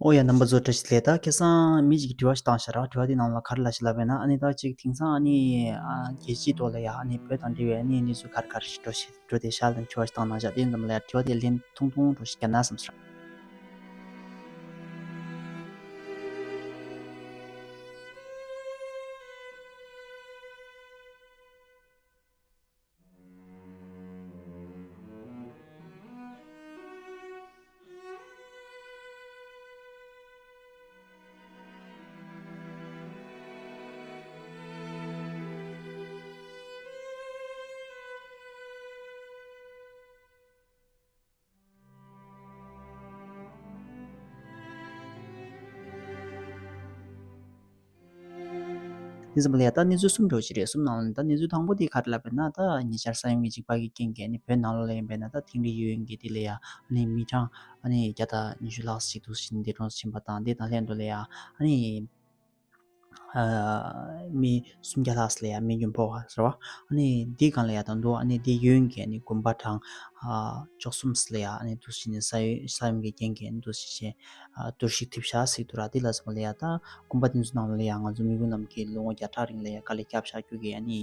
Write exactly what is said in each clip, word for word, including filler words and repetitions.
ཨོ་ཡ། རྣམ་པ་ཚོ་བཀྲ་ཤིས་བདེ་ལེགས། ད་ཁ་སང་མི་གཅིག་གིས་དྲི་བ་ཞིག་བཏང་ཤག་ར། དྲི་བ་དེ་ནང་ལ་ག་རེ་ལབ་ཤག་ལབ་པ་ཡིན་ན། ཨ་ནི་ད་ཅིག་དེང་སང་ཨ་ནི་ཨ་རྒྱལ་སྤྱིའི་ཐོག་ལ་ཡ་ཨ་ནི་བོད་དང་འབྲེལ་བའི་ཨ་ནི་གནས་ཚུལ་ག་རེ་ག་རེ་ཞིག་འགྲོ་ཞིག་འགྲོ་བསྡད་ཤག་ལབ་དྲི་བ་ཞིག་བཏང་གནང་ཤག་དེ་ཙམ་ལ་ཡ་དྲི་བ་དེ་ལན་ཐུང་ཐུང་འདྲ་ཞིག་རྒྱབ་ན་བསམ་སོང་། དེ་ཙམ་ལ་ཡ་ད་གནས་ཚུལ་གསུམ་འདྲ་ཞིག་རེད། གསུམ་ནང་ལ་ད་གནས་ཚུལ་དང་པོ་དེ་ག་རེ་ལབ་པ་ཡིན་ན། ད་ཉེ་ཆར་ས་ཡོམ་གྱི་འཇིགས་པ་གི་རྐྱེན་གྱིས་ཨ་ནི་བོད་ནང་ལོགས་ལ་ཡིན་པ་ཡིན་ན་ད་ཐིག་ལེ་ཡོད་ཡོད་མཁན་དེ་ལ་ཡ་ཨ་ནི་མི་གྲངས་ཨ་ནི་བརྒྱ་དང་ཉི་ཤུ་ལྷག་ཅིག་འདུག་ཟེར་འདས་གྲོངས་སུ་ཕྱིན་པ་དང་། དེ་དང་ལྷན་དུ་ལ་ཡ་ཨ་ནི་ཨ་མི་སུམ་བརྒྱ་ལྷག་ཙམ་ལ་ཡ་རྨས་སྐྱོན་ཕོག་པ་རེད་བ། ཨ་ནི་འདི་སྒང་ལ་ཡ་ད་དུང་ཨ་ནི་འདི་ཡོད་མཁན་ཨ་ནི་དགོན་པ་གྲངས་ཨ་བཅུ་གསུམ་ཙམ་ལ་ཡ་ཨ་ནི་འདུག་ཟེར་ནས་ས་ཡོམ་ས་ཡོམ་གྱི་རྐྱེན་གྱིས་ཨ་ནི་འདུག་ཟེར་བྱས་ཨ་གཏོར་བཤིག་ཐེབས་ཤག་ཟེར་འདུག་ར། དེ་ལ་སོགས་ལ་ཡ་ད་དགོན་པ་དེ་ཚོ་ནང་ལ་ཡ་ང་ཚོ་མི་བུ་རྣམས་ཀྱིས་ལོ་ངོ་བརྒྱ་ཕྲག་རིང་ལ་ཡ་དཀའ་ལས་བརྒྱབ་བཞག་རྒྱུ་གི་ཨ་ནི་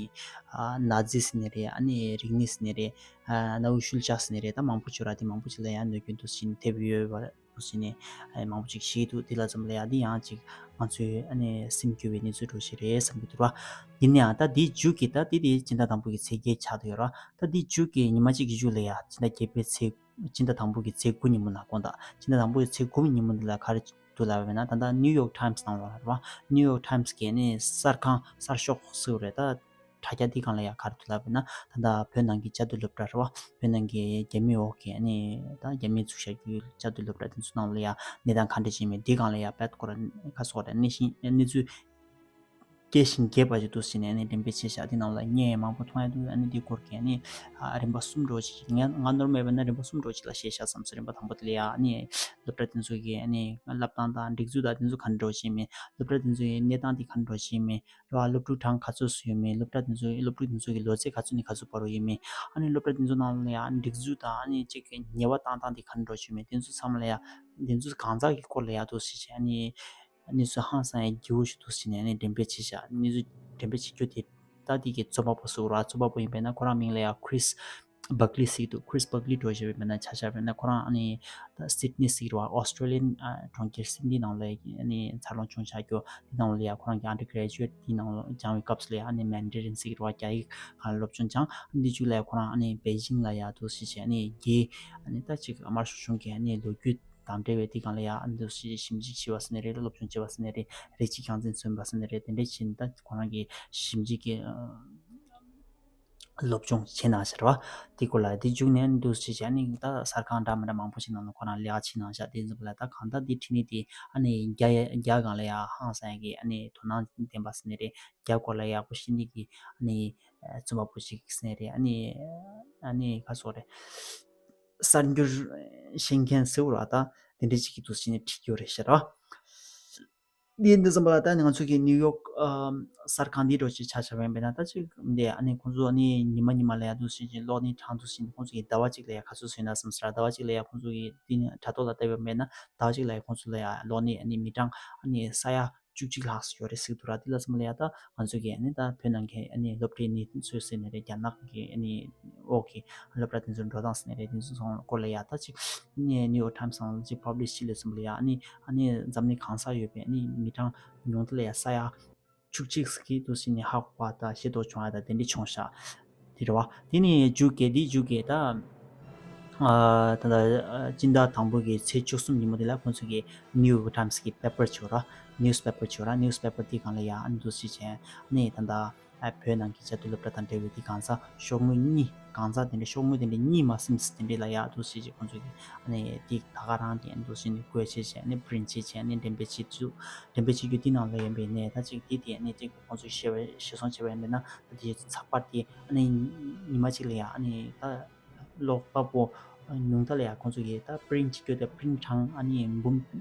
ཨ་ན་ཟི་ཟེར་ནི་རེད། ཨ་ནི་རིག་ནི་ཟེར་ནི་རེད། ཨ་གནའ་བོའི་ཤུལ་བཞག་ཟེར་ནི་རེད། ད་མང་པོ་ཅིག་ར། དེ་མང་པོ་ཅིག་ལ་ཡ་གནོད་སྐྱོན་འདུག་ཟེར་ནས་ཐེབས་ཡོད་པ་འདུག་ཟེར་ནས་ཨ་མང་པོ་ཅིག་བཤད་འདུག་དེ་ལ་ཙམ་ལ་ཡ་འདི་ཡང་ཅིག་ང་ཚོའི་ཨ་ནི་སེམས་སྐྱོ་བའི་གནས་ཚུལ་འདྲ་ཞིག་རེད་བསམ་གྱི་འདུག་ར། ཡིན་ནའང་ད་འདི་མཇུག་གི་ད་འདི་དེ་སྤྱི་ཟླ་དང་པོ་གི་ཚེས་བརྒྱད་ཆགས་བསྡད་ཡོད་ར། ད་འདི་མཇུག་གི་ཉི་མ་གཅིག་གི་གཞུག་ལ་ཡ་སྤྱི་ཟླ་བརྒྱད་པའི་ཚེས་སྤྱི་ཟླ་དང་པོ་གི་ཚེས་དགུ་ཉིན་མོ་ལ་དགོངས་དག་སྤྱི་ཟླ་དང་པོ་གི་ཚེས་དགུ་ཉིན་མོ་འདི་ལ་ག་རེ་འདུག་ལབ་པ་ཡིན་ན། ད་ལྟ་ནིའུ་ཡོག་ཊའིམ་སི་ནང་ལ་རེད་བ། ནིའུ་ཡོག་ཊའིམ་སི་གི་ནི་གསར་ཁང་གསར་ཤོག་ཟེར་བ་རེད། ད་དྲ་རྒྱ་འདི་སྒང་ལ་ཡ་ག་རེ་འདུག་ལབ་པ་ཡིན་ན། ད་ལྟ་བོད་ནང་གི་བཅའ་སྡོད་སློབ་གྲྭ་རེད་བ། བོད་ནང་གི་རྒྱ་མིའི་འོག་གི་ནི་ད་རྒྱ་མིས་འཛུགས་བཞག་རྒྱུའི་བཅའ་སྡོད་སློབ་གྲྭ་དེ་ཚོ་ནང་ལ་ཡ་གནས་སྟངས་ག་འདྲ་ཞིག་ཡིན་མིན་འདི་སྒང་ལ་ཡ་དཔེ་ཁོ་རང་ཁ་སོགས་རེད། གནས་ཤིང་གནས་ཚུལ་རྒྱས་ཤིང་རྒྱས་པ་ཞིག་འདུག་ཟེར་ནས་ཨ་ནི་འགྲེམས་སྤེལ་བྱས་ཤག་དེ་ནང་ལ་བརྙན་མང་པོ་མཐོང་ཡ་འདུག་ཨ་ནི་དེ་སྐོར་གྱི་ཨ་ནི་ཨ་རིམ་པ་གསུམ་འདྲ་བོ་ཅིག་ང་ང་ནོར་མེད་པ་ན་རིམ་པ་གསུམ་འདྲ་བོ་ཅིག་ལ་བཤད་ཤག་བསམ་སོང་། རིམ་པ་དང་པོ་དེ་ལ་ཡ་ཨ་ནི་སློབ་གྲྭ་དེ་ཚོ་གི་ཨ་ནི་བསླབ་སྟངས་དང་སྒྲིག་འཛུགས་དང་དེ་ཚོ་ག་འདྲ་བོ་ཅིག་ཡིན་མིན། སློབ་གྲྭ་དེ་ཚོ་ཡི་གནས་སྟངས་དེ་ག་འདྲ་བོ་ཅིག་ཡིན་མིན་རེད་བ། སློབ་ཕྲུག་གྲངས་ག་ཚོད་ཙམ་ཡོད་མིན། སློབ་གྲྭ་དེ་ཚོ་ཡི་སློབ་ཕྲུག་དེ་ཚོ་གི་ལོ་ཚད་ག་ཚོད་ནས་ག་ཚོད་བར་དུ་ཡོད་མིན། ཨ་ནི་སློབ་གྲྭ་དེ་ཚོ་ནང་ལ་ཡ་སྒྲིག་འཛུགས་དང་ཨ་ནི་གཅིག་གི་ཉེས་པ་བཏང་སྟངས་དེ་ག་འདྲ་བོ་ཅིག་ཡིན་མིན། དེ་ཚོ་ཚང་མ་ལ་ཡ་དེ་ཚོ་གང་ཟག་གི་སྐོར་ལ་ཡ་འདུག་ཟེར་བྱས་ཨ་ནི་གནས་ཚུལ་ཧང་སང་ཡ་ལྗིད་པོ་ཞིག་འདུག་ཟེར་ནས་ཨ་ནི་འགྲེམས་སྤེལ་བྱས་ཤག་གནས་ཚུལ་འགྲེམས་སྤེལ་བྱེད་རྒྱུ་དེ་ད་འདི་གི་རྩོམ་པ་པོ་ཟེར་དགོས་ར། རྩོམ་པ་པོ་ཡིན་པས་ན་ཁོ་རང་མིང་ལ་ཡ་Chris Buckley ཟེར་གྱི་འདུག Chris Buckley འགྲོ་བཞིན་པས་ན་ཆ་བཞག་པས་ན་ཁོ་རང་ཨ་ནི་ད་Sydney ཟེར་གྱི་རེད་བ། Australian གྲོང་ཁྱེར་Sydney ནང་ལ་ཨ་ནི་འཚར་ལོངས་བྱུང་བཞག་རྒྱུ། དེ་ནང་ལ་ཡ་ཁོ་རང་གི་undergraduate དེ་ནང་ལ་སྦྱང་བའི་སྐབས་སུ་ལ་ཡ་ཨ་ནི་Mandarin ཟེར་གྱི་རེད་བ། རྒྱ་ཡིག་སྒང་ལ་སློབ་སྦྱོང་སྦྱངས། འདི་མཇུག་ལ་ཡ་ཁོ་རང་ཨ་ནི་Beijing ལ་ཡ་འདུག་ཟེར་བྱས་ཨ་ནི་རྒྱའི་ཨ་ནི་ད་ཅིག་དམར་ཤོག་གཞུང་གི་ཨ་ནི་ལོ་རྒྱུས་དང་འབྲེལ་བའི་དེ་སྒང་ལ་ཡ་ཨ་ནི་འདུག་སེ་ཞིབ་འཇུག་བྱས་པ་ཟེར་ནའི་རེད། སློབ་སྦྱོང་བྱས་པ་ཟེར་ནའི་རེད། རིགས་གཅིག་རྐྱང་འཛིན་མཚོན་པ་ཟེར་ནའི་རེད། དེ་འདྲས་བྱས་ནས་ད་ཁོ་རང་གིས་ཞིབ་འཇུག་གི་སློབ་སྦྱོང་བྱས་གནང་ཤག་རེད་བ། དེ་སྐོར་ལ་དེ་མཇུག་ནས་འདུག་སེ་བྱས་ནས་ད་གསར་ཁང་འདྲ་མི་འདྲ་མང་པོ་ཞིག་ནང་ལ་ཁོ་རང་ལས་ཀ་བྱས་གནང་ཤག་དེ་ཚོ་ལ་ད་གང་ལྟར་དེ་འཕྲིན་ལས་དེ་ཨ་ནི་རྒྱ་རྒྱ་སྒང་ལ་ཡ་ཧང་སང་གི་ཨ་ནི་དོ་སྣང་ལྡན་པ་ཟེར་ནའི་རེད། རྒྱ་སྐོར་ལ་ཡག་པོ་ཤེས་ནི་གི་ཨ་ནི་རྩོམ་པ་པོ་ཞིག་ཟེར་ནའི་རེད། ཨ་ནི་ཨ་ནི་ག་ཟེར་དགོས་རེད། གསར་འགྱུར་ཤེས་མཁན་ཟེར་བ་ར། ད་དེ་འདྲ་ཞིག་གི་འདུག་སེ་བྱས་ནས་བྲིས་ཡོད་རེད་ཤག་ར། འདི་འདི་ཙམ་པ་ལ་ད་ནི་ང་ཚོ་གི་ནིའུ་ཡོག་ཨམ་གསར་ཁང་འདི་འདྲ་ཞིག་ཆ་བཞག་པ་ཡིན་པས་ན། ད་ཅིག་འདི་ཨ་ནི་ཁོང་ཚོ་ཨ་ནི་ཉི་མ་ཉི་མ་ལ་ཡ་འདུག་སེ་བྱས་ཀློག་ནི་གྲངས་འདུག་སེ་བྱས་ནས་ཁོང་ཚོ་གི་ཟླ་བ་གཅིག་ལ་ཡ་ག་ཚོད་བཟོས་ན་བསམ་ས་ར། ཟླ་བ་གཅིག་ལ་ཡ་ཁོང་ཚོ་གི་འདི་ནི་དྲ་ཐོག་ལ་བལྟས་པ་ཡིན་པས་ན་ཟླ་བ་གཅིག་ལ་ཡ་ཁོང་ཚོ་ལ་ཡ་ཀློག་ནི་ཨ་ནི་མི་གྲངས་ཨ་ནི་ས་ཡ་བཅུ་གཅིག་ལྷག་ཙམ་ཡོད་རེད་ཟེར་གྱི་འདུག་ར། དེ་ལ་སོང་ལ་ཡ་ད་ང་ཚོ་གི་ཨ་ནི་ད་བོད་ནང་གི་ཨ་ནི་སློབ་གྲྭའི་གནས་ཚུལ་ཟེར་ནའི་རེད། རྒྱ་ནག་གི་ཨ་ནི་འོག་གི་སློབ་གྲྭ་དེ་ཚོ་འགྲོ་སྟངས་ཟེར་ནའི་རེད། དེ་ཚོ་སོང་སྐོར་ལ་ཡ་ད་ཅིག་ནི་ནིའུ་ཡོག་ཊའིམ་སི་ནང་ལ་ཅིག་པབ་ལི་ཤི་བྱས་ལས་སོང་ལ་ཡ་ཨ་ནི་ཨ་ནི་འཛམ་གླིང་གང་སར་ཡོད་པའི་ཨ་ནི་མི་གྲངས་ཉུང་མཐའ་ལ་ཡ་ས་ཡ་བཅུ་གཅིག་ཟེར་གྱི་འདུག་སེ་བྱས་ནས་ཧ་གོ་བ་དང་ཤེས་རྟོགས་བྱུང་བ་དང་དེ་འདྲ་བྱུང་ཤག་དེ་རེད་བ། དེ་ནས་མཇུག་གི་དེ་མཇུག་གི་ད་ཨ་ད་ལྟ་ཨ་སྤྱི་ཟླ་དང་པོ་གི་ཚེས་བཅུ་གསུམ་ཉིན་མོ་དེ་ལ་ཁོང་ཚོ་གི་ནིའུ་ཡོག་ཊའིམ་སི་གི་པེ་པར་བྱས་ར། ནིའུ་སི་པེ་པར་བྱས་ར། ནིའུ་སི་པེ་པར་དེ་སྒང་ལ་ཡ་ཨ་ནི་འདུག་སེ་བྱས་ནས་ད་ལྟ་ཨ་བོད་ནང་གི་བཅའ་སྡོད་སློབ་གྲྭ་དང་འབྲེལ་བའི་དེ་གང་ཟག་ཤོག་ངོས་གཉིས་གང་ཟག་དེ་འདྲ་ཤོག་ངོས་དེ་འདྲ་གཉིས་མ་ཟིན་ཙམ་དེ་འདྲ་ལ་ཡ་འདུག་སེ་བྱས་ཁོང་ཚོ་གི་ཨ་ནི་དེ་ད་ག་རང་དེ་འདུག་སེ་བྱས་ནས་བཀོད་བྱས་བྱས་ནས་པི་རིན་ཊི་བྱས་བྱས་ནས་འགྲེམས་སྤེལ་བྱེད་རྒྱུ། འགྲེམས་སྤེལ་བྱེད་རྒྱུ་དེ་ནང་ལ་ཡིན་པས་ནས་ད་ཅིག་དེ་དེ་ཨ་ནི་ཅིག་ཁོང་ཚོས་ཤེས་པ་ཤེས་སོང་བྱས་པ་ཡིན་པས་ན་ད་དེ་ཚགས་པར་དེ་ཨ་ནི་ཉི་མ་གཅིག་ལ་ཡ་ཨ་ནི་ད་ཀློག་པ་པོ་ཉུང་མཐའ་ལ་ཡ་ཁོང་ཚོ་གིས་ད་པི་རིན་ཊི་བྱེད་རྒྱུ་དེ་པི་རིན་ཊི་གྲངས་ཨ་ནི་འབུམ་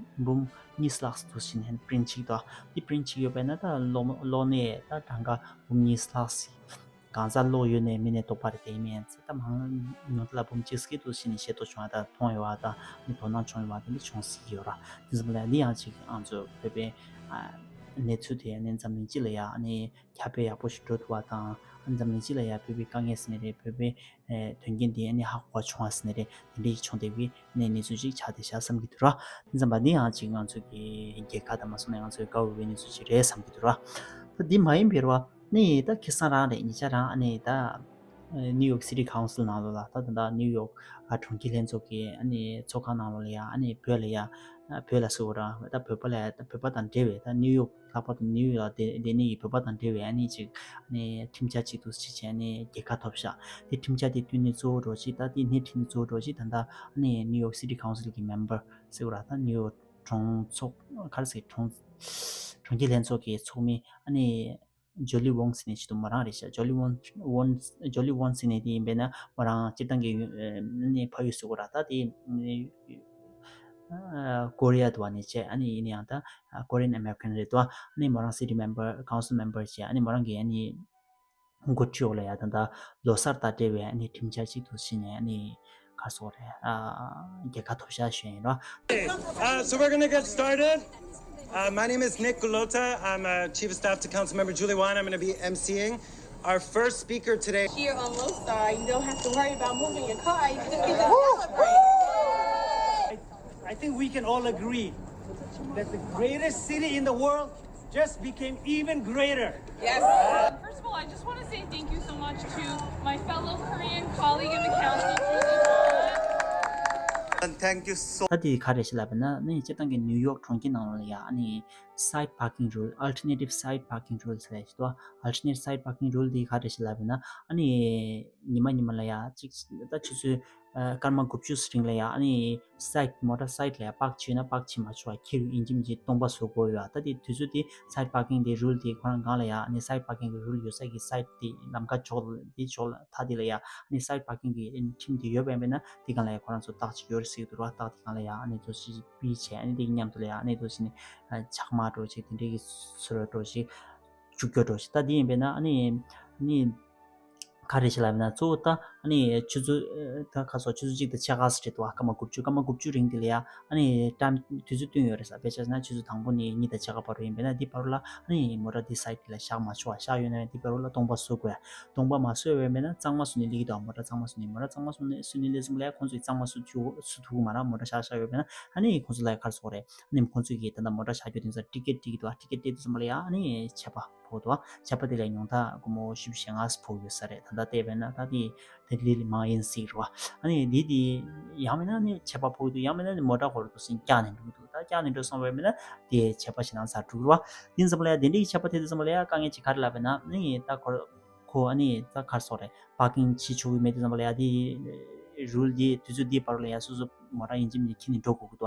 འབུམ་གཉིས་ལྷག་ཙམ་འདུག་སེ་བྱས་ནས་པི་རིན་ཊི་བྱེད་ཀྱི་འདུག་དེ་པི་རིན་ཊི་བྱེད་ཀྱི་ཡོད་པས་ན་ད་ཀློག་ཀློག་ནས་ད་གྲངས་ཀ་འབུམ་གཉིས་ལྷག་ཙམ་ གང་ཟག་ལོག་ཡོད་ནས་མི་ནས་རྟོག་པ་རེད་དེ་མིན་ཚེ་ད་མང་ཉུང་དུ་ལ་འབུམ་གཅིག་སྐད་དུ་ཕྱིན་ནས་ཤེས་རྟོགས་བྱུང་བ་དང་མཐོང་ཡོད་བ་དང་ནི་དོ་སྣང་བྱུང་ཡོད་བ་དེ་འདྲ་བྱུང་སྲིད་ཀྱི་ཡོད་ར། དེ་ཙམ་ལ་འདི་ཡང་ཅིག་ང་ཚོ་བོད་པའི་གནས་ཚུལ་དེ་ནི་འཛམ་གླིང་སྤྱི་ལ་ཡང་ནི་ཁྱབ་སྤེལ་ཡག་པོ་ཞིག་འགྲོ་ཐུབ་པ་དང་འཛམ་གླིང་སྤྱི་ལ་ཡང་བོད་པའི་དཀའ་ངལ་ཟེར་ནི་རེད། བོད་པའི་དོན་རྐྱེན་དེ་ནི་ཧ་གོ་བ་བྱུང་བ་ཟེར་ནི་རེད། དེ་འདྲ་ཞིག་བྱུང་བསྡད་པའི་ནི་གནས་ཚུལ་ཅིག་ཆགས་བསྡད་ཤག་བསམ་གྱི་འདུག་ར། དེ་ཙམ་པ་འདི་ཡང་ཅིག་ང་ཚོ་གི་རྒྱལ་ཁ་དང་མ་སོང་ན་ང་ཚོའི་དགའ་འོས་པའི་གནས་ཚུལ་ཅིག་རེད་བསམ་གྱི་འདུག་ར། ད་འདི་མ་ཡིན་པའི་ར། ནི་ད་ཁེ་བཟང་རང་རེད་ཉེ་ཆར་རང་ཨ་ནི་ད་ནིའུ་ཡོག་སི་ཊི་ཁའུན་སིལ་ནང་ལོགས་ལ་ད་ད་ད་ནིའུ་ཡོག་གྲོང་ཁྱེར་ལྷན་ཚོགས་ཀྱི་ཨ་ནི་ཚོགས་ཁང་ནང་ལོགས་ལ་ཡ་ཨ་ནི་བོད་ལ་ཡ་བོད་ལ་ཟེར་བ་ར་ད་བོད་པ་ལ་ཡ་ད་བོད་པ་དང་འབྲེལ་བའི་ད་ནིའུ་ཡོག་ལྷག་པར་དུ་ནིའུ་ཡོག་ལ་བསྡད་བསྡད་ནི་ཡི་བོད་པ་དང་འབྲེལ་བའི་ཨ་ནི་ཅིག་ཨ་ནི་ཁྲིམས་འཆར་ཅིག་འདུག་ཅིག་བྱས་ནས་རྒྱལ་ཁ་ཐོབ་ཤག་དེ་ཁྲིམས་འཆར་དེ་བསྟུན་ནས་གཙོ་བོ་འགྲོ་ཅིག་ད་དེ་སྣེ་ཁྲིད་ནས་གཙོ་བོ་འགྲོ་ཅིག་ད་ད་ཨ་ནི་ནིའུ་ཡོག་སི་ཊི་ཁའུན་སིལ་གྱི་མེམ་བར་ཟེར་བ་ར་ད་ནིའུ་ཡོག་གྲོང་ཚོགས་ག་རེ་ཟེར་གྲོང་གྲོང་ཁྱེར་ལྷན་ཚོགས་ཀྱི་ཚོགས་མི་ཨ་ནི་ཇོ་ལི་ཝོང་ཟེར་ནས་ཅིག་འདུག་མོ་རང་རེད་ཤག་ཇོ་ལི་ཝོང་ཝོང་ཇོ་ལི་ཝོང་ཟེར་ནས་དེ་ཡིན་པས་ན་མོ་རང་སྤྱིར་བཏང་གི་ཨ་ནི་ཕ་ཡུལ་ཟེར་དགོས་ར་ད་དེ་ཨ་ཀོ་རི་ཡ་དུ་བ་ནས་བྱས་ཨ་ནི་ཡིན་ན་ཡང་ད་ཨ་ཀོ་རི་ཡན་ཨ་མེ་རི་ཀན་རེད་དོ། ཨ་ནི་མོ་རང་སི་ཊི་མེམ་བར་ཁའུན་སིལ་མེམ་བར་བྱས་ཨ་ནི་མོ་རང་གི་ཨ་ནི་འགོ་ཁྲིད་འོག་ལ་ཡ་ད་ད་ལོ་གསར་དང་འབྲེལ་བའི་ཨ་ནི་ཁྲིམས་འཆར་ཅིག་ཏུ་ཕྱིན་ནས་ཨ་ནི་ག་སོགས་རེད་ཨ་རྒྱལ་ཁ་ཐོབ་ཤག་ཞུ་ཡིན་རོ། Uh, so we're going to get started. Uh, my name is Nick Gulota. I'm a Chief of Staff to Councilmember Julie Wong. I'm going to be emceeing. Our first speaker today. Here on Lone Star, you don't have to worry about moving your car. You can celebrate. I, I think we can all agree that the greatest city in the world just became even greater. Yes. First of all, I just want to say thank you so much to my fellow Korean colleague in the council, Julie Wong. And thank you so ད་དེ་ག་རེ་ཞིག་ལབ་ན་ནི་སྤྱིར་བཏང་གི་ནིའུ་ཡོག་གྲོང་ཁྱེར་ནང་ལ་ཡ་ཨ་ནི་side parking rule, alternative side parking rule ཟེར་ཞིག་ཏོ། Alternate side parking rule དེ་ག་རེ་ཞིག་ལབ་ན་ཨ་ནི་ཉི་མ་ཉི་མ་ལ་ཡ་གཅིག་ད་ཆུ་ཚོད་སྐར་མ་དགུ་བཅུ་རིང་ལ་ཡ་ཨ་ནི་སའིཌ་མོ་ཊ་སའིཌ་ལ་ཡ་པཱག་བྱས་ན་པཱག་བྱེད་མ་ཆོག་པ་ཁྱེར་ཡིན་གཅིག་མིན་གཅིག་སྟོང་པ་བཟོ་དགོས་ཡོད། ད་དེ་དུས་ཚོད་དེ་side parking དེ་rule དེ་ཁོ་རང་སྒང་ལ་ཡ་ཨ་ནི་side parking གི་rule ཡོད་ས་གི་side དེ་ལམ་ཁ་ཕྱོགས་དེ་ཕྱོགས་ལ་མཐའ་དེ་ལ་ཡ་ཨ་ནི་side parking གི་ཁྲིམས་དེ་ཡོད་པ་ཡིན་པས་ན་དེ་སྒང་ལ་ཡ་ཁོ་རང་ཚོ་རྟགས་ཅིག་ཡོད་རེད་ཟེར་གི་འདུག་ར། རྟགས་དེ་སྒང་ལ་ཡ་ཨ་ནི་ཚོ་ཞིག་པི་བྱས་ཨ་ནི་དེ་གི་མཉམ་དུ་ལ་ཡ་ཨ་ནི་ཚོ་ཞིག་ནི་ཇག་མ་འགྲོ་ཅིག་དེ་འདྲའི་གི་ཚུར་འགྲོ་ཅིག་བཅུག་རྒྱུ་འགྲོ་ཞིག་ད་དེ་ཡིན་པས་ན་ཨ་ནི་ཨ་ནི། ག་རེ་ཞིག་ལབ་ན་གཙོ་བོ་ད་ཨ་ནི་ཆུ་ཚོད་ད་ཁ་སོ་ཆུ་ཚོད་གཅིག་དང་ཕྱེད་ཀ་ཟེར་འདུག་སྐར་མ་དགུ་བཅུ་སྐར་མ་དགུ་བཅུ་རིང་དེ་ལ་ཡ་ཨ་ནི་time དུས་ཚོད་བསྟུན་ཡོད་རེད་ས། དཔེ་ཆ་ན་ཆུ་ཚོད་དང་པོ་ནས་གཉིས་དང་ཕྱེད་ཀ་བར་དུ་ཡིན་པས་ན་འདི་བར་ལ་ཨ་ནི་མོ་ཊ་འདི་side དེ་ལ་བཞག་མ་ཆོག་བཞག་ཡོད་ན་ཡང་འདི་བར་ལ་སྟོང་པ་བཟོ་དགོས། སྟོང་པ་མ་བཟོས་པ་ཡིན་པས་ན་གཙང་མ་བཟོ་ནས་སླེབས་ཀྱི་འདུག་མོ་ཊ་གཙང་མ་བཟོ་ནས་མོ་ཊ་གཙང་མ་བཟོ་ནས་སུ་ནས་སླེབས་ཙམ་ལ་ཡ་ཁོང་ཚོས་གཙང་མ་བཟོ་ཐུབ་བཟོ་ཐུབ་ཀྱི་མ་རེད། མོ་ཊ་བཞག་བཞག་ཡོད་པས་ན་ཨ་ནི་ཁོང་ཚོ་ལ་ཡ་ག་རེ་ཟེར་དགོས་རེད། ཨ་ནི་ཁོང་ཚོས་ཀྱིས་ད་ལྟ་མོ་ཊ་བཞག་རྒྱུ་དེ་ཚོ་ཊི་ཀེ་ཊི་སྤྲད་ཀྱི་འདུག་ཊི་ཀེ་ཊི་སྤྲད་དུས་ཙམ་པ་ལ་ཡ་ཨ་ནི་ཆད་པ་ཕོག་འདུག་ཆད་པ་དེ་ལ་ཉུང་མཐའ་སྒོར་མོ་བཞི་བཅུ་ཞེ་ལྔ་ཙམ་ཕོག་ཡོད་ས་རེད། ད་ལྟ་བལྟས་པས་ན་ད་དེ་དེ་ལས་ལས་མང་ཡིན་སྲིད་རེད་བ། ཨ་ནི་དེ་དེ་ཡང་མིན་ན་ནི་ཆད་པ་ཕོག་འདུག་ཡང་མིན་ན་ནི་མོ་ཊ་ཧོར་དུ་སིན་བཀྱག་ནས་འགྲོ་གི་འདུག་ད་བཀྱག་ནས་འགྲོ་སོང་བས་མིན་ན་དེ་ཆད་པ་ཞེ་ལྔ་ཙམ་འགྲོ་གི་རེད་བ། དེ་ཙམ་པ་ལ་ཡ་དེ་འདྲའི་ཆད་པ་དེ་ཙམ་པ་ལ་ཡ་དཀའ་ངལ་ཅིག་ག་རེ་ལབ་པས་ན་ནི་ད་ཁོ་ཁོ་ཨ་ནི་ད་ག་རེ་ཟེར་དགོས་རེད། པར་ཀིང་བྱེད་ཆོག་གི་མེད་དུས་ཙམ་པ་ལ་ཡ་དེ་རུལ་དེ་དུས་ཚོད་དེའི་བར་ལ་ཡ་སོ་སོ་མོ་ཊ་ཡིན་གཅིག་མིན་གཅིག་ཁྱེར་ནས་འགྲོ་དགོས་ཀྱི་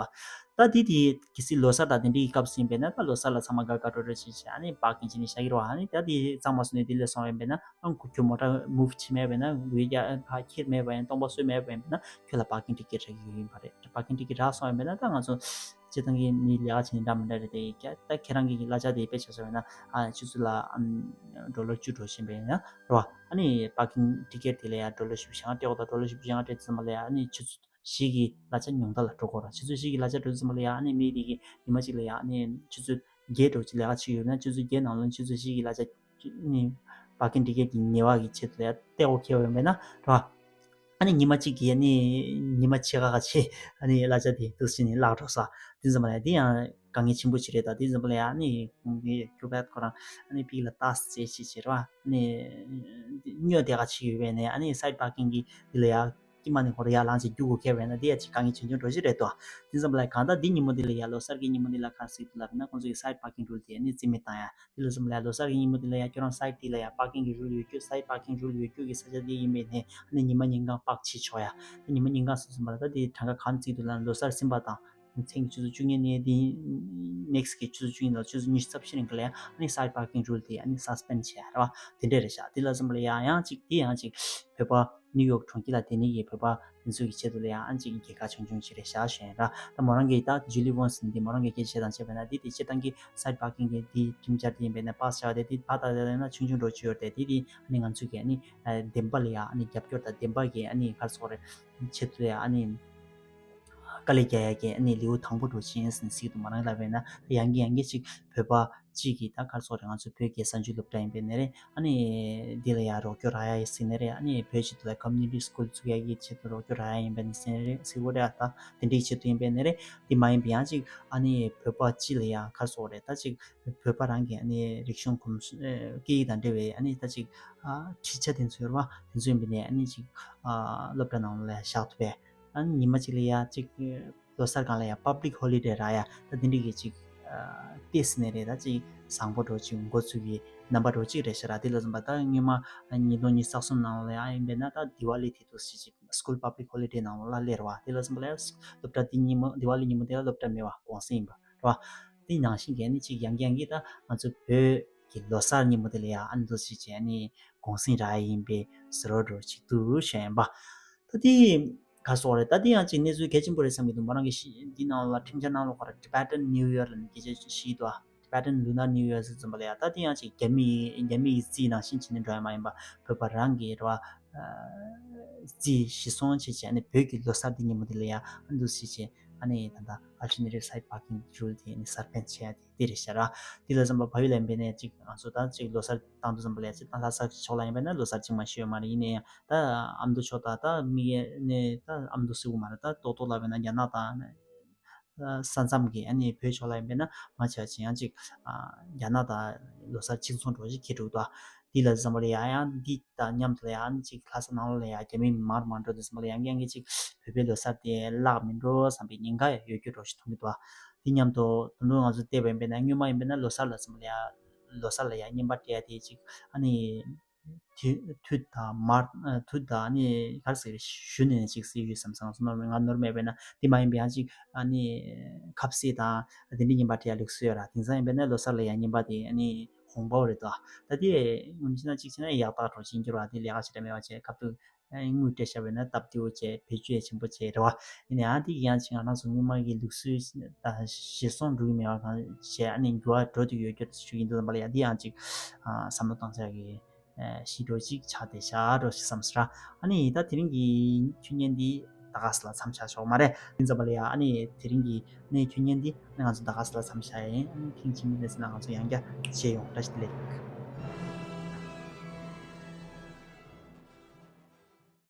འདུག་ད་དེ་དེ་གལ་སྲིད་ལོ་གསར་དང་དེ་འདྲའི་སྐབས་སུ་ཡིན་པས་ན་ད་ལོ་གསར་ལ་ཚང་མ་དགའ་དགའ་སྤྲོ་སྤྲོ་བྱས་བྱས་ཨ་ནི་པར་ཀིང་བྱས་ནས་བཞག་གི་རེད་བ། ཨ་ནི་ད་དེ་གཙང་མ་བཟོས་ནས་དེ་ལས་སོང་བ་ཡིན་པས་ན་ཨང་ཁོ་ཁྱོད་མོ་ཊ་མུབ་བྱས་མེད་པས་ན་འོས་རྒྱ་ཕར་ཁྱེར་མེད་པ་ཡིན་སྟོང་པ་བཟོས་མེད་པ་ཡིན་པས་ན་ཁྱོད་ལ་པར་ཀིང་ཊི་ཀེ་ཊི་རག་གི་ཡོད་ཡིན་པ་རེད། པར་ཀིང་ཊི་ཀེ་ཊི་རག་སོང་བ་ཡིན་པས་ན་ད་ང་ཚོ་སྤྱིར་བཏང་གི་མི་ལས་ཀ་བྱེད་ནས་འདྲ་མི་འདྲ་རེད་དེ་ཀྱ་ད་ཁྱེད་རང་གི་གླ་ཆ་དེ་དཔེ་ཆ་བཟོ་བས་ན་ཨ་ཆུ་ཚོད་ལ་ཨམ་ཌོ་ལར་བཅུ་འགྲོ་བཞིན་པས་ན་རེད་བ། ཨ་ནི་པར་ཀིང་ཊི་ཀེ་ཊི་དེ་ལ་ཡང་ཌོ་ལར་བཞི་བཅུ་ཞེ་ལྔ་སྤྲད་དགོས་དང་ཌོ་ལར་བཞི་བཅུ་ཞེ་ལྔ་སྤྲད་ཙམ་པ་ལ་ཡང་ཨ་ནི་ཆུ་ཚོད་བཞི་གི་གླ་ཆ་ཉུང་མཐའ་ལ་འགྲོ་དགོས་ར། ཆུ་ཚོད་བཞི་གི་གླ་ཆ་འགྲོ་ཙམ་པ་ལ་ཡང་ཨ་ནི་མི་དེ་གི་ཉི་མ་གཅིག་ལ་ཡང་ཨ་ནི་ཆུ་ཚོད་བརྒྱད་འགྲོ་གཅིག་ལས་ཀ་བྱེད་ཡོད་ན་ཆུ་ཚོད་བརྒྱད་ནང་ལ་ཆུ་ཚོད་བཞི་གི་གླ་ཆ་ནི་པར་ཀིང་ཊི་ཀེ་ཊི་གི་ཉེས་པ་གི་ཆེད་དུ་ལ་ཡང་སྟེར་དགོས་ཁེལ་བ་ཡིན་པས་ན་ར། ཨ་ནི་ཉི་མ་གཅིག་གི་ཨ་ནི་ཉི་མ་ཕྱེད་ཀ་ཁ་ཕྱེ་ཨ་ནི་གླ་ཆ་དེ་འདུག་སེ་ནི་བརླག་འགྲོ་ས་དེ་ཙམ་པ་ལ་ཡང་དེ་ཡང་དཀའ་ངལ་ཆེན་པོ་ཞིག་རེད། ད་དེ་ཙམ་པ་ལ་ཡང་ཨ་ནི་ཀྱུ་བེད་ཁོ་རང་ཨ་ནི་ཕིག་ལ་ཏཱས་ཅེ་ཞིག་བྱེད་ར་ཨ་ནི་སྨྱོ་བསྡད་ཁ་ཕྱེ་ཡོད་པས་ནས་ཨ་ནི་སའིཌ་པར་ཀིང་གི་དེ་ལ་ཡང་ཀྱི་མ་ནི་ཧོར་ཡར་ལངས་ཅིག་རྒྱུག་དགོས་ཁེལ་བས་ན་དེ་ཡང་ཅིག་དཀའ་ངལ་ཆུང་ཆུང་འགྲོ་ཞིག་རེད་དོ། དེ་ཙམ་པ་ལ་གང་ལྟར་འདི་ཉིན་མོ་འདི་ལ་ཡ་ལོ་གསར་གྱི་ཉིན་མོ་འདི་ལ་ག་རེ་ཟེར་གྱི་འདུག་ལབ་ན་ཁོང་ཚོ་གི་སའིཌ་པར་ཀིང་རུལ་དེ་ནི་རྩིས་མེད་བཏང་ཡ། དེ་ལ་གསུམ་ལ་ཡ་ལོ་གསར་གྱི་ཉིན་མོ་འདི་ལ་ཡ་ཁྱོད་རང་སའིཌ་འདི་ལ་ཡ་པར་ཀིང་གི་རུལ་ཡོད་རྒྱུ་སའིཌ་པར་ཀིང་རུལ་ཡོད་རྒྱུ་གི་ས་ཆ་འདི་ཡིན་པས་ནི་ཨ་ནི་ཉི་མ་ཉིན་གང་པར་བྱེད་ཆོག་ཡ། ད་ཉི་མ་ཉིན་གང་ཟེར་གསུམ་པ་ལ་ད་དེ་གྲངས་ཀ་གང་བརྩིས་འདུག་ལབ་ན་ལོ་གསར་ཟིན་པ་དང་མཚན་གྱི་ཆུ་ཚོད་བཅུ་གཉིས་ནས་དེ་ནེག་སི་གི་ཆུ་ཚོད་བཅུ་གཉིས་ནས་ཆུ་ཚོད་ཉི་ཤུ་རྩ་བཞི་རིང་གི་ལ་ཡ་ཨ་ནི་སའིཌ་པར་ཀིང་རུལ་དེ་ཨ་ནི་སཱ་སི་པེན་ཌི་བྱས་ཡ་རེད་བ། དེ་འདྲས་རེད་ཤག་དེ་ལ་གསུམ་པ་ལ་ཡ་ཡང་ཅིག་དེ་ཡང་ཅིག་བོད་པ་ནིའུ་ཡོག་གྲོང་ཁྱེར་ལ་བསྡད་ནི་ཡི་བོད་པ་ དེ་ཚོ་གི་ཆེད་དུ་ལ་ཡང་ཨ་ཅིག་རྒྱལ་ཁ་ཆུང་ཆུང་ཅིག་རེ་བཞག་བཞིན་ར། ད་མོ་རང་གི་ད་ཇུ་ལི་ཝོན་སི་འདི་མོ་རང་གི་སྐད་ཆ་དང་བཅས་པ་ན་འདི་དེ་སྤྱིར་བཏང་གི་སའིཌ་པར་ཀིང་གི་འདི་ཁྲིམས་འཆར་དེ་ཡིན་པས་ན་པཱ་སི་བྱ་བ་དེ་འདི་ཕར་ལྟ་ལྟ་ན་ཆུང་ཆུང་འགྲོ་ཆུ་ཡོད་རེད་དེ། འདི་དེ་ཨ་ནི་ང་ཚོ་གི་ཨ་ནི་བདེན་པ་ལ་ཡང་ཨ་ནི་རྒྱབ་སྐྱོར་དང་བདེན་པ་གི་ཨ་ནི་ག་རེ་ཟེར་དགོས་རེད། ཆེད་དུ་ཡང་ཨ་ནི་དཀའ་ལས་རྒྱག་ཡ་གི་ཨ་ནི་ལེའུ་དང་པོ་འགྲོ་ཆེན་ཟིན་སྲིད་དུ་མ་རང་ལབ་པས་ན་ཡང་གི་ཡང་གི་ཅིག་བོད་པ་གཅིག་གིས་ད་ག་རེ་ཟེར་དགོས་རེད། ང་ཚོ་བོད་ཀྱི་གསར་འགྱུར་སློབ་གྲྭ་ཡིན་པའི་ནས་རེད། ཨ་ནི་འདི་ལ་ཡང་རོགས་སྐྱོར་རག་ཡ་ཡིན་ཟེར་ནས་རེད། ཨ་ནི་བོད་སྤྱི་ཚོགས་ལ་ཀོ་མུ་ནི་ཊི་སི་ཀུལ་བཙུགས་ཡ་གི་ཆེད་དུ་རོགས་སྐྱོར་རག་ཡ་ཡིན་པའི་ནས་ཟེར་ནས་རེད་ཟེར་གོ་རེད། ཨ་ད་དེ་འདྲའི་ཆེད་དུ་ཡིན་པའི་ནས་རེད། འདི་མ་ཡིན་པའི་ཡང་ཅིག་ཨ་ནི་བོད་པ་སྤྱི་ལ་ཡང་ག་རེ་ཟེར་དགོས་རེད། ད་ཅིག་བོད་པ་རང་གི་ཨ་ནི་རིག་གཞུང་གོམས་སྲོལ་སྐད་ཡིག་དང་འབྲེལ་བའི་ཨ་ནི་ད་ཅིག་ཁྲིད་ཆ་དེ་ཚོ་ཡོད་རེད་བ། དེ་ཚོ་ཡིན་པའི་ནས་ཨ་ནི་ཅིག་སློབ་གྲྭ་ནང་ལ་བཞག་ཐུབ་པས། ཨ་ནི་ཉི་མ་གཅིག་ལ་ཡ་གཅིག་ལོ་གསར་སྒང་ལ་ཡ་པབ་ལིག་ཧོ་ལི་ཌེ་རག་ཡ་ད་དེ་འདྲ་གི་གཅིག་ཨ་ཏོག་ཙམ་ནས་རེད། ད་གཅིག་བཟང་པོ་འདྲ་གཅིག་འགོ་ཚུགས་ཀྱི་རྣམ་པ་འདྲ་གཅིག་རེད་ཤག་ར། དེ་ལ་བཟུང་བ་ད་སྔོན་མ་ཉིས་སྟོང་ཉི་ཤུ་རྩ་གསུམ་ནང་ལ་ཡ་ཡིན་པས་ན་ད་དི་ཝ་ལི་དེ་དུས་སུ་ཅིག་སི་ཀུལ་པབ་ལིག་ཧོ་ལི་ཌེ་ནང་ལ་སླེབས་རེད་བ། དེ་ལ་བཟུང་བ་ལ་ཡ་སློབ་གྲྭ་དེ་ཉིན་མོ་དི་ཝ་ལི་ཉིན་མོ་དེ་ལ་སློབ་གྲྭ་མེད་བ། གུང་སེང་ཡིན་པ་རེད་བ། དེ་ནང་བཞིན་གྱི་ནི་ཅིག་ཡང་གི་ཡང་གི་ད་ང་ཚོ་བོད་ཀྱི་ལོ་གསར་ཉིན་མོ་དེ་ལ་ཡ་ཨ་ནི་འདུག་སེ་བྱས་ནས་གུང་སེང་རག་ཡིན་པའི་ཟེར་བ་འདྲ་ཅིག་འདུག་བཤད་ཡིན་པ། ད་དེ་ག་སོགས་རེད། ད་དེ་ཡང་ཅིག་གནས་ཚུལ་གལ་ཆེན་པོ་རེད་བསམ་གྱི་འདུག་མོ་རང་གི་ཤི་འདི་ནང་ལ་ཁྲིམས་འཆར་ནང་ལ་ཁོ་ར་Tibetan New Year ལ་ནི་སྐད་ཆ་ཞིག་འདུག Tibetan Lunar New Year ཟེར་ཙམ་པ་ལ་ཡ། ད་དེ་ཡང་ཅིག་རྒྱ་མི་རྒྱ་མི་ཡི་རྩིས་ནང་བཞིན་བྱས་ནས་འགྲོ་ཡ་མ་ཡིན་པ། བོད་པ་རང་གི་རེད་བ། རྩིས་གཞིར་བཟུང་བྱས་བྱས་ནས་བོད་ཀྱི་ལོ་གསར་འདི་ཉིན་མོ་འདི་ལ་ཡ་ཨ་འདུག་སེ་བྱས། ཨ་ནི་ད་ལྟ་Alternative Site Parking Rule དེ་ནི་གསར་སྤེལ་བྱས་ཡ་དེ་དེ་རེད་ཤག་ར། དེ་ལ་བསམ་པ་བལ་ཡུལ་ལ་ཡིན་པས་ནས་ཅིག་ང་ཚོ་ད་ཅིག་ལོ་གསར་བཏང་དུས་ཙམ་པ་ལ་ཡ་ཅིག་ད་ལྷ་ས་ཕྱོགས་ལ་ཡིན་པས་ན་ལོ་གསར་ཅིག་མ་ཤེས་ཡོད་མ་རེད། ཡིན་ནའི་ད་ཨ་མདོ་ཕྱོགས་ད་ད་མི་ནས་ད་ཨ་མདོ་སུ་མ་རེད། ད་ཏོག་ཏོག་ལ་བས་ན་རྒྱ་ནག་དང་ས་མཚམས་ཀྱི་ཨ་ནི་བོད་ཕྱོགས་ལ་ཡིན་པས་ན་མ་ཆ་ཅིག་ཡང་ཅིག་རྒྱ་ནག་དང་ལོ་གསར་ཅིག་མཚུངས་འགྲོ་ཞིག་ཁྱེད་འགྲོ་འདུག་དེ་ལ་བསམ་པ་ལ་ཡ་ཡང་འདི་དང་མཉམ་དུ་ལ་ཡང་ཅིག་ལྷ་ས་ནང་ལོགས་ལ་ཡ་རྒྱ་མི་མར་མར་འགྲོ་དུས་ཙམ་པ་ལ་ཡང་ཡང་གི་ཅིག་བོད་པའི་ལོ་གསར་དེ་བརླག་མི་འགྲོ་བསམ་པའི་ཉེན་ཁ་ཡོད་རྒྱུ་འགྲོ་ཞིག་མཐོང་གི་འདུག་དེ་མཉམ་དུ་དོན་དུ་ང་ཚོ་བལྟས་པ་ཡིན་པས་ན་སྔོན་མ་ཡིན་པས་ན་ལོ་གསར་ལ་བསམ་པ་ལ་ཡ་ལོ་གསར་ལ་ཡ་རྔན་པ་སྤྲད་ཡ་དེ་ཅིག་ཨ་ནི། དུ་དུ་དང་མར་དུ་དང་ནི་གར་ཟེར་ཞུ་ནས་ཅིག་ཟེར་ཡོད་བསམ་སང་སོ་ནོར་མེད་ང་ནོར་མེད་པས་ན་དེ་མ་ཡིན་པའི་ཡང་ཅིག་ཨ་ནི་ཁབ་སེ་དང་དེ་འདྲའི་རྔན་པ་སྤྲད་ཡ་ལུགས་སྲོལ་ཡོད་ར། དེང་སང་ཡིན་པས་ན་ལོ་གསར་ལ་ཡ་རྔན་པ་དེ་ཨ་ནི་ཧོང་པའོ་རེད་དོ། ད་དེ་ངོ་མ་བྱས་ན་ཅིག་བྱས་ན་ཡག་རྟགས་འགྲོ་ཅིག་འགྱུར་བ་དེ་ལས་ཀ་ཞེ་དྲག་མེད་པ་བྱས་ཁབ་ཏུ་དངུལ་སྤྲད་བཞག་པས་ན་སྟབས་བདེ་བོ་བྱས་བེད་སྤྱོད་ཆེན་པོ་བྱས་རེད་བ། ཡིན་ནའང་དེ་ཡང་ཅིག་ང་རང་ཚོ་སྔོན་མ་གི་ལུགས་སྲོལ་དང་གཞིར་བཟུང་འགྲོ་གི་མེད་པ་གང་བྱས་ཨ་ནི་འགྱུར་བ་འགྲོ་དུ་ཡོད་རྒྱུ་ཞུ་ཡིན་དུས་ཙམ་པ་ལ་ཡ་དེ་ཡང་ཅིག་བསམ་བློ་བཏང་བྱ་གི་ཞིག་འགྲོ་ཅིག་ཆགས་བསྡད་ཤག་འགྲོ་ཞིག་བསམ་ཟེར། ཨ་ནི་ད་དེ་རིང་གི་ཁྱོད་བརྙན་འདི་ད་ག་ས་ལ་མཚམས་བཞག་ཆོག་མ་རེད། ཡིན་ཙམ་པ་ལ་ཡ་ཨ་ནི་དེ་རིང་གི་ནས་ཁྱོད་བརྙན་འདི་ཨ་ནི་ང་ཚོ་ད་ག་ས་ལ་མཚམས་བཞག་ཡིན། ཨ་ནི་ཐེངས་གཅིག་མིན་ནས་ཟེར་ན་ང་ཚོ་ཡང་བསྐྱར་མཇལ་ཡོང་། བཀྲ་ཤིས་བདེ་ལེགས།